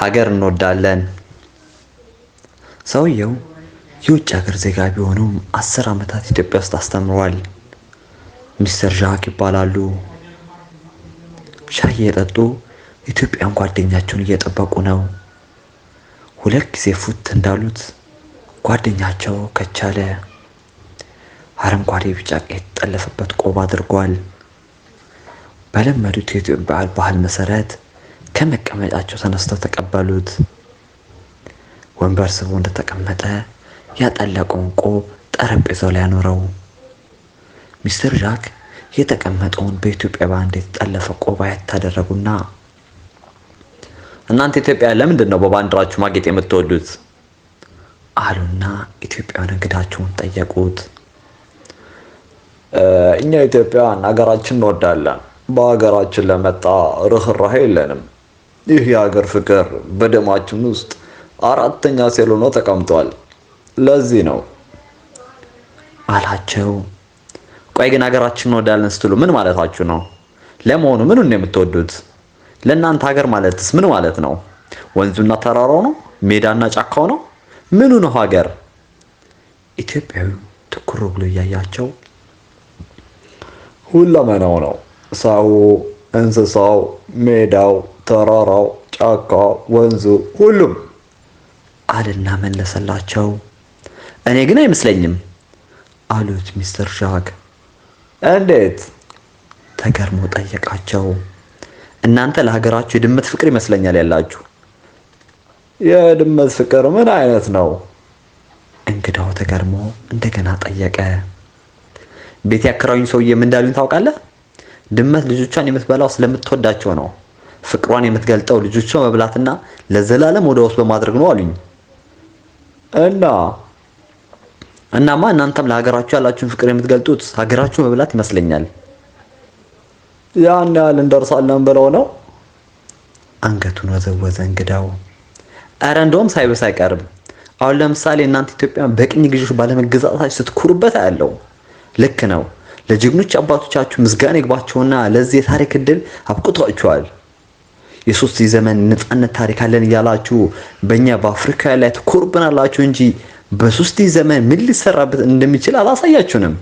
ሀገር እንወዳለን። ሰውየው የውጭ ሀገር ዜጋ ቢሆኑም 10 ዓመታት ኢትዮጵያ ውስጥ አስተምረዋል። ሚስተር ዣክ ይባላሉ። ሻይ እየጠጡ ኢትዮጵያን ጓደኛቸውን እየጠበቁ ነው። ሁለት ጊዜ ፉት እንዳሉት ጓደኛቸው ከቻለ። አረንጓዴ፣ ቢጫ፣ ቀይ የተጠለፈበት ቆብ አድርጓል። በለመዱት የኢትዮጵያ ባህል መሰረት ከመቀመጫቸው ተነስተው ተቀበሉት። ወንበር ስቦ እንደተቀመጠ ያጠለቀውን ቆብ ጠረጴዛው ላይ አኖረው። ሚስተር ዣክ የተቀመጠውን በኢትዮጵያ ባንድ የተጠለፈ ቆብ አየት አደረጉና "እናንተ ኢትዮጵያ ለምንድን ነው በባንዲራችሁ ማጌጥ የምትወዱት?" አሉና ኢትዮጵያውያን እንግዳቸውን ጠየቁት። እኛ ኢትዮጵያውያን ሀገራችን እንወዳለን። በሀገራችን ለመጣ ርኅራኄ የለንም። ይህ የሀገር ፍቅር በደማችን ውስጥ አራተኛ ሴል ሆኖ ተቀምጧል። ለዚህ ነው አላቸው። ቆይ ግን ሀገራችን እንወዳለን ስትሉ ምን ማለታችሁ ነው? ለመሆኑ ምኑን ነው የምትወዱት? ለእናንተ ሀገር ማለትስ ምን ማለት ነው? ወንዙና ተራራው ነው? ሜዳና ጫካው ነው? ምኑ ነው ሀገር? ኢትዮጵያዊው ትኩር ብሎ እያያቸው ሁለመናው ነው። ሰው፣ እንስሳው፣ ሜዳው፣ ተራራው፣ ጫካው፣ ወንዙ፣ ሁሉም አልና መለሰላቸው። እኔ ግን አይመስለኝም አሉት ሚስተር ዣክ። እንዴት? ተገርሞ ጠየቃቸው። እናንተ ለሀገራችሁ የድመት ፍቅር ይመስለኛል ያላችሁ። የድመት ፍቅር ምን አይነት ነው? እንግዳው ተገርሞ እንደገና ጠየቀ። ቤት ያከራዩኝ ሰውዬ ምን እንዳሉኝ ታውቃለህ? ድመት ልጆቿን የምትበላው ስለምትወዳቸው ነው። ፍቅሯን የምትገልጠው ልጆቿን መብላትና ለዘላለም ወደ ውስጥ በማድረግ ነው አሉኝ። እና እናማ እናንተም ለሀገራችሁ ያላችሁን ፍቅር የምትገልጡት ሀገራችሁ መብላት ይመስለኛል። ያን ያህል እንደርሳለን ብለው ነው? አንገቱን ወዘወዘ እንግዳው። እረ እንደውም ሳይብስ አይቀርም። አሁን ለምሳሌ እናንተ ኢትዮጵያን በቅኝ ገዢዎች ባለመገዛታችሁ ስትኩሩበት አያለው። ልክ ነው። ለጀግኖች አባቶቻችሁ ምስጋና ይግባቸውና ለዚህ የታሪክ ዕድል አብቅቷችኋል። የ3000 ዘመን ነጻነት ታሪክ አለን እያላችሁ በእኛ በአፍሪካ ላይ ትኮሩብናላችሁ እንጂ በ3000 ዘመን ምን ሊሰራበት እንደሚችል አላሳያችሁንም።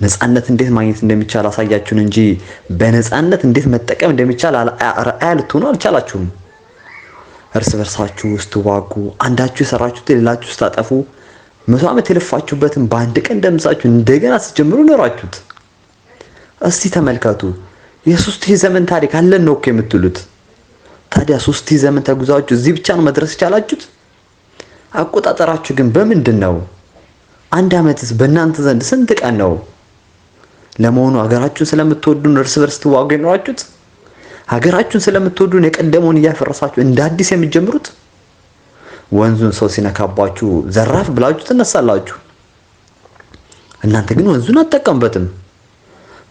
ነጻነት እንዴት ማግኘት እንደሚቻል አሳያችሁን እንጂ በነጻነት እንዴት መጠቀም እንደሚቻል አርአያ ልትሆኑ አልቻላችሁም። እርስ በርሳችሁ ስትዋጉ፣ አንዳችሁ የሰራችሁት ሌላችሁ ስታጠፉ፣ 100 ዓመት የለፋችሁበትን በአንድ ቀን ደምሳችሁ እንደገና ስትጀምሩ ኖራችሁት። እስቲ ተመልከቱ፣ የ3000 ዘመን ታሪክ አለን ነው እኮ የምትሉት። ታዲያ 3000 ዘመን ተጉዛችሁ እዚህ ብቻ ነው መድረስ የቻላችሁት? አቆጣጠራችሁ ግን በምንድን ነው? አንድ ዓመትስ በእናንተ ዘንድ ስንት ቀን ነው? ለመሆኑ ሀገራችሁን ስለምትወዱን እርስ በርስ ትዋጉ የኖራችሁት? ሀገራችሁን ስለምትወዱን የቀደመውን እያፈረሳችሁ እንደ አዲስ የምትጀምሩት? ወንዙን ሰው ሲነካባችሁ ዘራፍ ብላችሁ ትነሳላችሁ። እናንተ ግን ወንዙን አትጠቀሙበትም።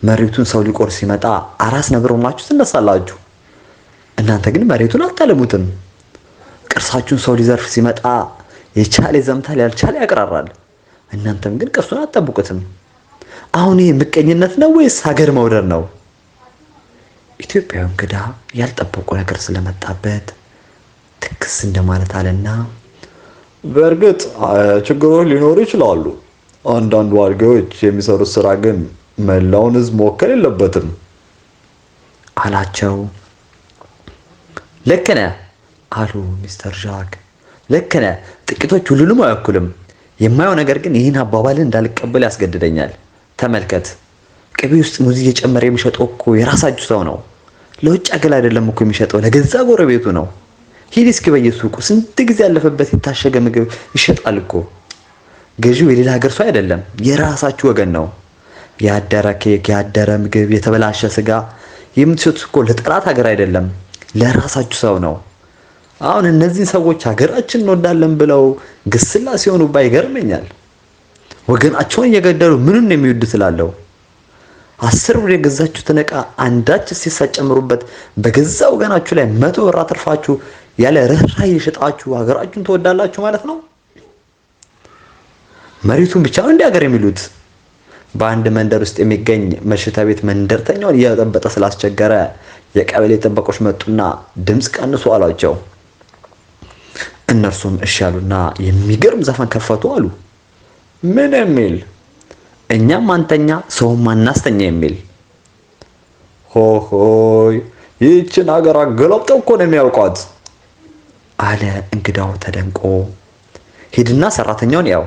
መሬቱን ሰው ሊቆርስ ሲመጣ አራስ ነብር ሆናችሁ ትነሳላችሁ። እናንተ ግን መሬቱን አታለሙትም። ቅርሳችሁን ሰው ሊዘርፍ ሲመጣ የቻለ ይዘምታል፣ ያልቻለ ያቅራራል። እናንተም ግን ቅርሱን አትጠብቁትም። አሁን ይህ ምቀኝነት ነው ወይስ ሀገር መውደድ ነው? ኢትዮጵያዊ እንግዳ ያልጠበቁ ነገር ስለመጣበት ትክስ እንደማለት አለና በእርግጥ ችግሮች ሊኖሩ ይችላሉ። አንዳንድ ዋልጌዎች የሚሰሩት ስራ ግን መላውን ሕዝብ መወከል የለበትም አላቸው። ልክ ነህ አሉ ሚስተር ዣክ። ልክ ነህ፣ ጥቂቶች ሁሉንም አይወክሉም። የማየው ነገር ግን ይህን አባባልን እንዳልቀበል ያስገድደኛል። ተመልከት፣ ቅቤ ውስጥ ሙዝ እየጨመረ የሚሸጠው እኮ የራሳችሁ ሰው ነው። ለውጭ አገር አይደለም እኮ የሚሸጠው፣ ለገዛ ጎረቤቱ ነው። ሂድ እስኪ በየሱቁ ስንት ጊዜ ያለፈበት የታሸገ ምግብ ይሸጣል እኮ። ገዢው የሌላ ሀገር ሰው አይደለም፣ የራሳችሁ ወገን ነው። ያደረ ኬክ፣ ያደረ ምግብ፣ የተበላሸ ስጋ የምትሸጡት እኮ ለጠላት ሀገር አይደለም፣ ለራሳችሁ ሰው ነው። አሁን እነዚህን ሰዎች ሀገራችን እንወዳለን ብለው ግስላ ሲሆኑባ ይገርመኛል። ወገናቸውን እየገደሉ ምኑን ነው የሚወዱት እላለሁ። 10 ብር የገዛችሁትን ዕቃ አንዳች እሴት ሳትጨምሩበት በገዛ ወገናችሁ ላይ 100 ብር አትርፋችሁ ያለ ርኅራኄ እየሸጣችሁ ሀገራችሁን ትወዳላችሁ ማለት ነው። መሬቱን ብቻ ነው እንዲህ ሀገር የሚሉት። በአንድ መንደር ውስጥ የሚገኝ መሸታ ቤት መንደርተኛውን እያጠበጠ ስላስቸገረ የቀበሌ ጥበቆች መጡና ድምፅ ቀንሱ አሏቸው። እነርሱም እሺ ያሉና የሚገርም ዘፈን ከፈቱ አሉ። ምን የሚል? እኛም አንተኛ ሰውም አናስተኛ የሚል። ሆሆይ ይህችን ሀገር አገላብጠው እኮ ነው የሚያውቋት አለ እንግዳው ተደንቆ። ሂድና ሰራተኛውን ያው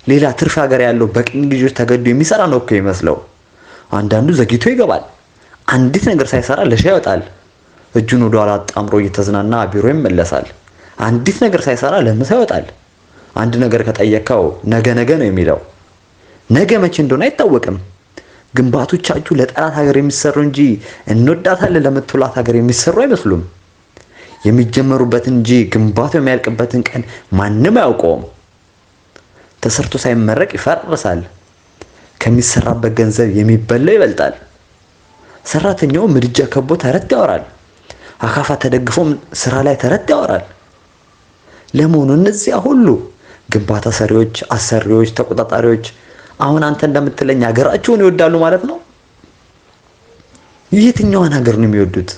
ሌላ ትርፍ ሀገር ያለው በቅኝ ገዢዎች ተገዶ የሚሰራ ነው እኮ ይመስለው። አንዳንዱ ዘግይቶ ይገባል። አንዲት ነገር ሳይሰራ ለሻይ ይወጣል። እጁን ወደ ኋላ አጣምሮ እየተዝናና ቢሮ ይመለሳል። አንዲት ነገር ሳይሰራ ለምሳ ይወጣል። አንድ ነገር ከጠየቀው ነገ ነገ ነው የሚለው። ነገ መቼ እንደሆነ አይታወቅም። ግንባቶቻችሁ ለጠላት ሀገር የሚሰሩ እንጂ እንወዳታለን ለምትሏት ሀገር የሚሰሩ አይመስሉም። የሚጀመሩበት እንጂ ግንባታው የሚያልቅበትን ቀን ማንም አያውቀውም። ተሰርቶ ሳይመረቅ ይፈርሳል። ከሚሰራበት ገንዘብ የሚበላው ይበልጣል። ሰራተኛው ምድጃ ከቦ ተረት ያወራል። አካፋ ተደግፎም ስራ ላይ ተረት ያወራል። ለመሆኑ እነዚያ ሁሉ ግንባታ ሰሪዎች፣ አሰሪዎች፣ ተቆጣጣሪዎች አሁን አንተ እንደምትለኝ ሀገራቸውን ይወዳሉ ማለት ነው? የትኛዋን ሀገር ነው የሚወዱት?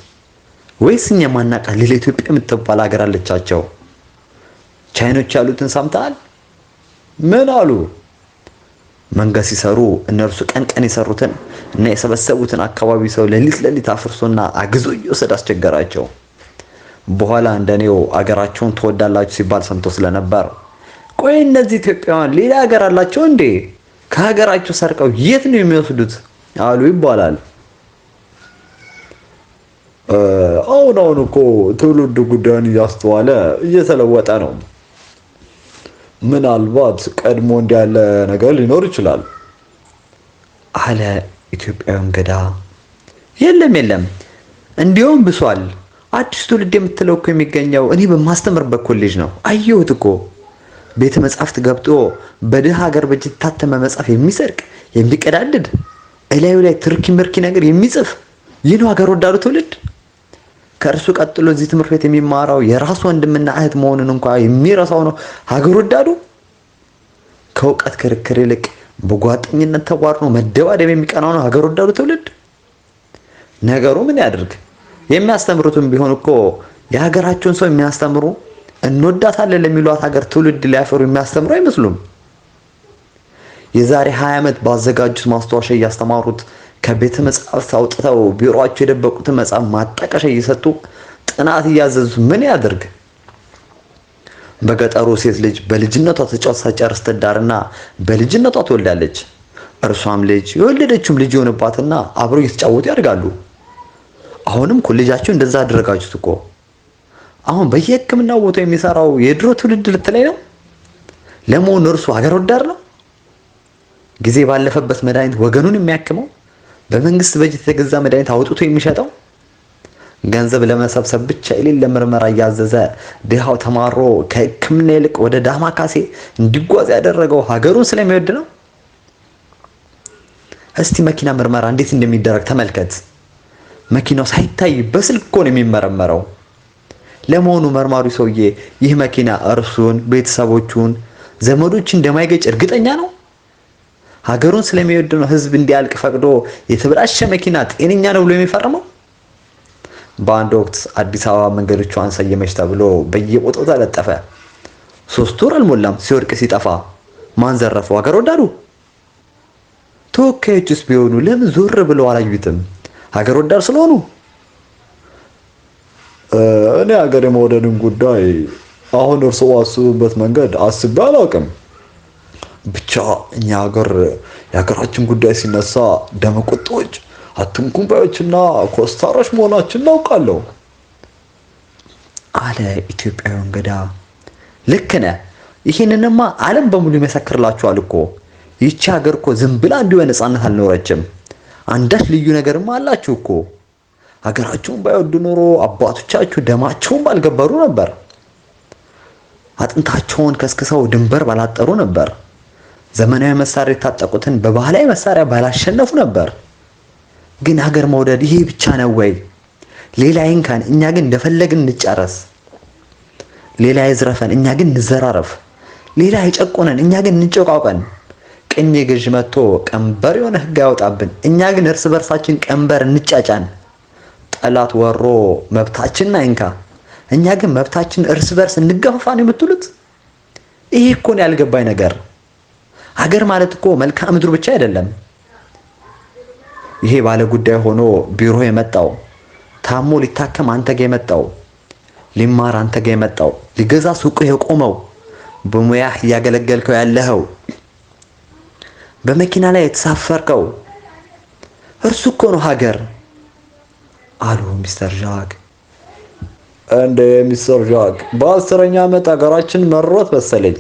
ወይስ እኛ ማናውቃት ሌላ ኢትዮጵያ የምትባል ሀገር አለቻቸው? ቻይኖች ያሉትን ሰምተሃል? ምን አሉ? መንገድ ሲሰሩ እነርሱ ቀን ቀን የሰሩትን እና የሰበሰቡትን አካባቢ ሰው ሌሊት ሌሊት አፍርሶና አግዞ እየወሰደ አስቸገራቸው። በኋላ እንደኔው አገራቸውን ትወዳላችሁ ሲባል ሰምቶ ስለነበር ቆይ እነዚህ ኢትዮጵያውያን ሌላ ሀገር አላቸው እንዴ? ከሀገራቸው ሰርቀው የት ነው የሚወስዱት አሉ ይባላል። አሁን አሁን እኮ ትውልዱ ጉዳዩን እያስተዋለ እየተለወጠ ነው። ምናልባት ቀድሞ እንዲህ ያለ ነገር ሊኖር ይችላል አለ ኢትዮጵያዊ እንግዳ። የለም የለም፣ እንዲያውም ብሷል። አዲስ ትውልድ የምትለው እኮ የሚገኘው እኔ በማስተምርበት ኮሌጅ ነው። አየሁት እኮ ቤተ መጻሕፍት ገብቶ በድሃ ሀገር በእጅ የታተመ መጽሐፍ የሚሰርቅ የሚቀዳድድ፣ እላዩ ላይ ትርኪ ምርኪ ነገር የሚጽፍ ይህ ነው ሀገር ወዳዱ ትውልድ። ከእርሱ ቀጥሎ እዚህ ትምህርት ቤት የሚማረው የራሱ ወንድምና እህት መሆኑን እንኳ የሚረሳው ነው ሀገር ወዳዱ። ከእውቀት ክርክር ይልቅ በጓጠኝነት ተቧድኖ መደባደብ የሚቀናው ነው ሀገር ወዳዱ ትውልድ። ነገሩ ምን ያድርግ? የሚያስተምሩትም ቢሆን እኮ የሀገራቸውን ሰው የሚያስተምሩ እንወዳታለን ለሚሏት ሀገር ትውልድ ሊያፈሩ የሚያስተምሩ አይመስሉም። የዛሬ 20 ዓመት ባዘጋጁት ማስታወሻ እያስተማሩት ከቤተ መጻሕፍት አውጥተው ቢሮአቸው የደበቁትን መጽሐፍ ማጣቀሻ እየሰጡ ጥናት እያዘዙት ምን ያድርግ? በገጠሩ ሴት ልጅ በልጅነቷ ተጫውታ ሳትጨርስ ትዳርና በልጅነቷ ትወልዳለች። እርሷም ልጅ የወለደችውም ልጅ የሆነባትና አብረው እየተጫወቱ ያድጋሉ። አሁንም ኮሌጃቸው እንደዛ አደረጋችሁት እኮ። አሁን በየሕክምናው ቦታ የሚሰራው የድሮ ትውልድ ልትለኝ ነው? ለመሆኑ እርሱ ሀገር ወዳድ ነው? ጊዜ ባለፈበት መድኃኒት ወገኑን የሚያክመው፣ በመንግስት በጀት የተገዛ መድኃኒት አውጥቶ የሚሸጠው፣ ገንዘብ ለመሰብሰብ ብቻ የሌለ ምርመራ እያዘዘ ድሃው ተማሮ ከሕክምና ይልቅ ወደ ዳማካሴ እንዲጓዝ ያደረገው ሀገሩን ስለሚወድ ነው? እስቲ መኪና ምርመራ እንዴት እንደሚደረግ ተመልከት። መኪናው ሳይታይ በስልክ እኮ ነው የሚመረመረው። ለመሆኑ መርማሪው ሰውዬ ይህ መኪና እርሱን፣ ቤተሰቦቹን፣ ዘመዶችን እንደማይገጭ እርግጠኛ ነው? ሀገሩን ስለሚወድ ነው ህዝብ እንዲያልቅ ፈቅዶ የተበላሸ መኪና ጤነኛ ነው ብሎ የሚፈርመው? በአንድ ወቅት አዲስ አበባ መንገዶቿን ሰየመች ተብሎ በየቦታው ተለጠፈ። 3 ወር አልሞላም ሲወድቅ ሲጠፋ። ማን ዘረፈው? ሀገር ወዳዱ። ተወካዮችስ ቢሆኑ ለምን ዞር ብለው አላዩትም? ሀገር ወዳድ ስለሆኑ። እኔ ሀገር የመውደድን ጉዳይ አሁን እርስዎ ባስቡበት መንገድ አስቤ አላውቅም። ብቻ እኛ ሀገር የሀገራችን ጉዳይ ሲነሳ ደመቁጦች፣ አትንኩባዮችና ኮስታሮች መሆናችን እናውቃለሁ አለ ኢትዮጵያዊ እንግዳ። ልክ ነህ። ይህንንማ ዓለም በሙሉ ይመሰክርላችኋል እኮ። ይቺ ሀገር እኮ ዝም ብላ እንዲሁ በነፃነት አልኖረችም። አንዳች ልዩ ነገርማ አላችሁ እኮ። ሀገራቸውን ባይወዱ ኖሮ አባቶቻችሁ ደማቸውን ባልገበሩ ነበር። አጥንታቸውን ከስክሰው ድንበር ባላጠሩ ነበር። ዘመናዊ መሳሪያ የታጠቁትን በባህላዊ መሳሪያ ባላሸነፉ ነበር። ግን ሀገር መውደድ ይሄ ብቻ ነው ወይ? ሌላ ይንካን፣ እኛ ግን እንደፈለግን እንጨረስ። ሌላ ይዝረፈን፣ እኛ ግን እንዘራረፍ። ሌላ ይጨቆነን፣ እኛ ግን እንጨቋቀን። ቅኝ ገዥ መጥቶ ቀንበር የሆነ ሕግ ያወጣብን፣ እኛ ግን እርስ በርሳችን ቀንበር እንጫጫን። ጠላት ወሮ መብታችንን አይንካ፣ እኛ ግን መብታችን እርስ በርስ እንገፋፋ ነው የምትሉት? ይሄ እኮ ነው ያልገባኝ ነገር። ሀገር ማለት እኮ መልክዓ ምድሩ ብቻ አይደለም። ይሄ ባለ ጉዳይ ሆኖ ቢሮ የመጣው፣ ታሞ ሊታከም አንተ ጋ የመጣው፣ ሊማር አንተ ጋ የመጣው፣ ሊገዛ ሱቅህ የቆመው፣ በሙያህ እያገለገልከው ያለኸው፣ በመኪና ላይ የተሳፈርከው እርሱ እኮ ነው ሀገር አሉ ሚስተር ዣክ። እንደ ሚስተር ዣክ በ10ኛ ዓመት ሀገራችን መሮት መሰለኝ።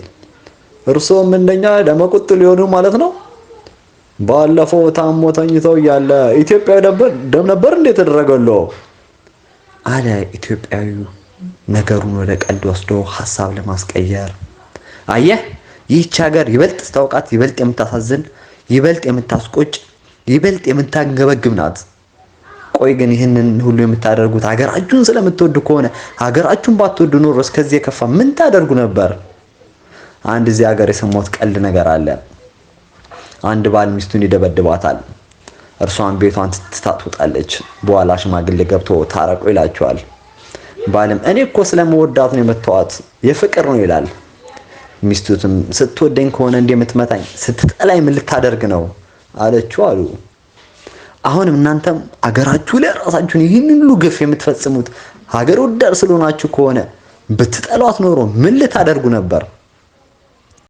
እርስዎም እንደኛ ደመቁጥ ሊሆኑ ማለት ነው። ባለፈው ታሞ ተኝተው እያለ ኢትዮጵያዊ ነበር ደም ነበር እንዴ የተደረገለው? አለ ኢትዮጵያዊው ነገሩን ወደ ቀልድ ወስዶ ሀሳብ ለማስቀየር። አየህ፣ ይህች ሀገር ይበልጥ ስታውቃት ይበልጥ የምታሳዝን፣ ይበልጥ የምታስቆጭ፣ ይበልጥ የምታንገበግብ ናት። ቆይ ግን ይህንን ሁሉ የምታደርጉት ሀገራችሁን ስለምትወዱ ከሆነ ሀገራችሁን ባትወዱ ኖሮ እስከዚህ የከፋ ምን ታደርጉ ነበር? አንድ እዚህ ሀገር የሰማሁት ቀልድ ነገር አለ። አንድ ባል ሚስቱን ይደበድባታል። እርሷን ቤቷን ትታ ትወጣለች። በኋላ ሽማግሌ ገብቶ ታረቁ ይላቸዋል። ባልም እኔ እኮ ስለመወዳት ነው የመተዋት የፍቅር ነው ይላል። ሚስቱትም ስትወደኝ ከሆነ እንደ የምትመታኝ ስትጠላኝ ምን ልታደርግ ነው አለችው አሉ። አሁንም እናንተም አገራችሁ ላይ ራሳችሁን ይህንን ሁሉ ግፍ የምትፈጽሙት ሀገር ወዳድ ስለሆናችሁ ከሆነ ብትጠሏት ኖሮ ምን ልታደርጉ ነበር?